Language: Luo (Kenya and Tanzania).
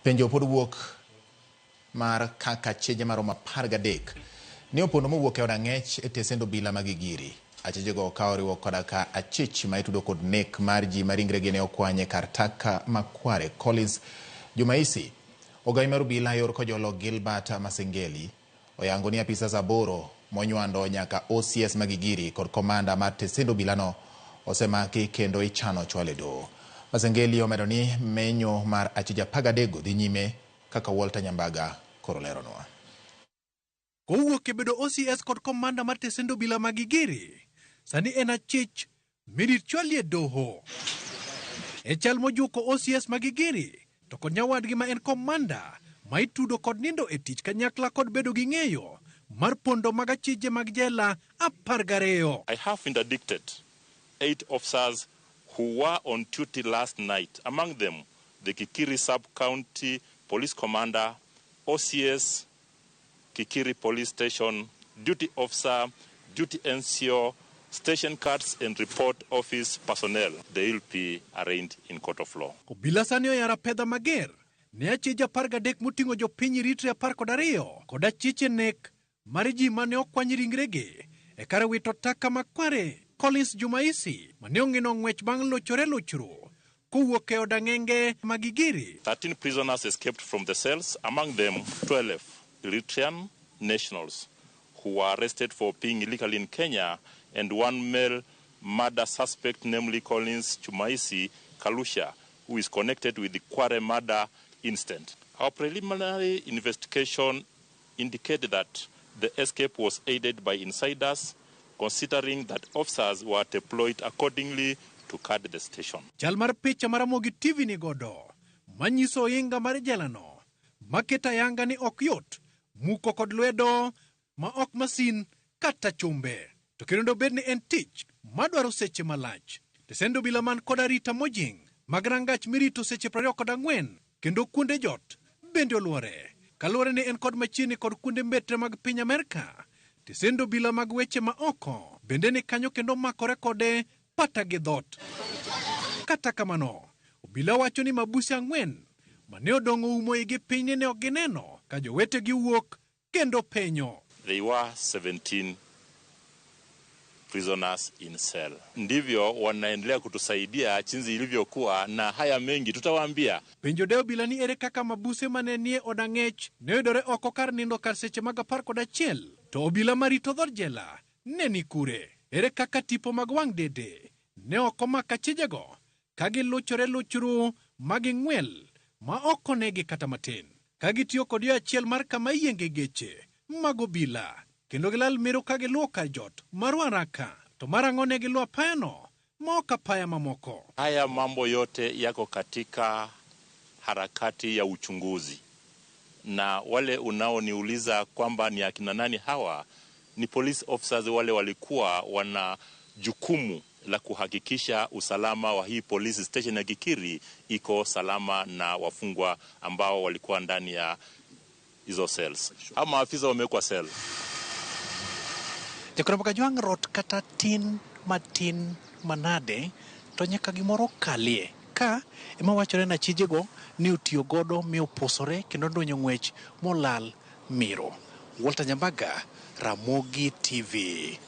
Penjo pod wuok mar kaka acheje maromo 13 ne opondo mowuok e od ang'ech e tesend obila ma Gigiri. Achejego ka oriwo koda ka achich ma itudo kod nek mar ji ma ringregi ne okwany e kar taka ma Kware. Collins Jumaisi, ogai mar obila yor Kojolo Gilbert Masengeli oyango ni apisas 8 monywando nyaka OCS ma Gigiri kod komanda mar tesend obilano osemaki kendo ichano chwal e doho. Masengeli omedo ni menyo mar achije 13 go dhi nyime kaka Walter Nyambaga koro leronwa. Kowuok e bedo OCS kod komanda mar tesend obila ma Gigiri, sani en achich mirit chwalie doho. E chal mojuko OCS ma Gigiri to kod nyawadgi ma en komanda ma itudo kod nindo e tich kanyakla kod bedo gi ng'eyo mar pondo mag achije mag jela 12. I have interdicted 8 officers who were on duty last night, among them the Kikiri Sub-County Police Commander, OCS Kikiri Police Station, Duty Officer, Duty NCO, Station Cards and Report Office personnel. They will be arraigned in court of law. Obila sani oyaro apedha mager ne achije 13 moting'o jopiny Eritrea 12 kod achiche nek mar ji mane okwany ringregi e kar wito taka ma Kware. Collins Jumaisi mane ong'ino ng'wech bang' lochore lochruok kowuok e od ang'enge ma Gigiri. 13 prisoners escaped from the cells, among them 12 Eritrean nationals who were arrested for being illegally in Kenya, and one male murder suspect, namely Collins Jumaisi Kalusha, who is connected with the Kware murder incident. Our preliminary investigation indicated that the escape was aided by insiders, considering that officers were deployed accordingly to guard the station. Chal mar picha mar Ramogi TV ni godo manyiso ohinga mar jelano maketo ayanga ni ok yot muko kod lwedo ma ok masin kata chumbe. To kendo obed ni en tich madwaro seche malach. Tesend obila man kod arita mojing' mag rangach mirito seche 24 kendo kuonde jot bende oluore. Kaluwore ni en kod machiegni kod kuonde mbetre mag piny Amerka, tesend obila mag weche ma oko bende ni kanyo kendo makore kode pata gi dhot. Kata kamano, obila wacho ni mabuse 4 mane odong' oumo igi piny ni ne ok gineno ka jowetegi wuok kendo penyo. They were 17 prisoners in cell. Ndivyo wanaendelea kutusaidia jinsi ilivyokuwa, na haya mengi tutawaambia. Penjo de obila ni ere kaka mabuse mane nie od ang'ech ne oyudore oko kar nindo kar seche mag 11, to obila marito dhood jela ne ni kure? Ere kaka tipo mag wang' dede ne ok omako achijego ka giluchore luchru ma ging'wel ma ok onegi kata matin, ka gitiyo kod yo achiel mar kama iyienge geche mag obila kendo gilal miro ka giluwo kar jot mar Waraka, to mar ang'o ne giluwo apayano ma ok apaya mamoko? Haya mambo yote yako katika harakati ya uchunguzi, na wale unaoniuliza kwamba ni akina nani hawa, ni police officers wale walikuwa wana jukumu la kuhakikisha usalama wa hii police station ya Gigiri iko salama na wafungwa ambao walikuwa ndani ya hizo cells. Hao maafisa wamewekwa cell. Jakoro Kajwang' rot kata tin matin manade to nyaka gimoro kalie. Ka ema wachore na achijego ni otiyo godo mi opusore kendo odonjo ng'wech molal miro. Walter Nyambaga, Ramogi TV.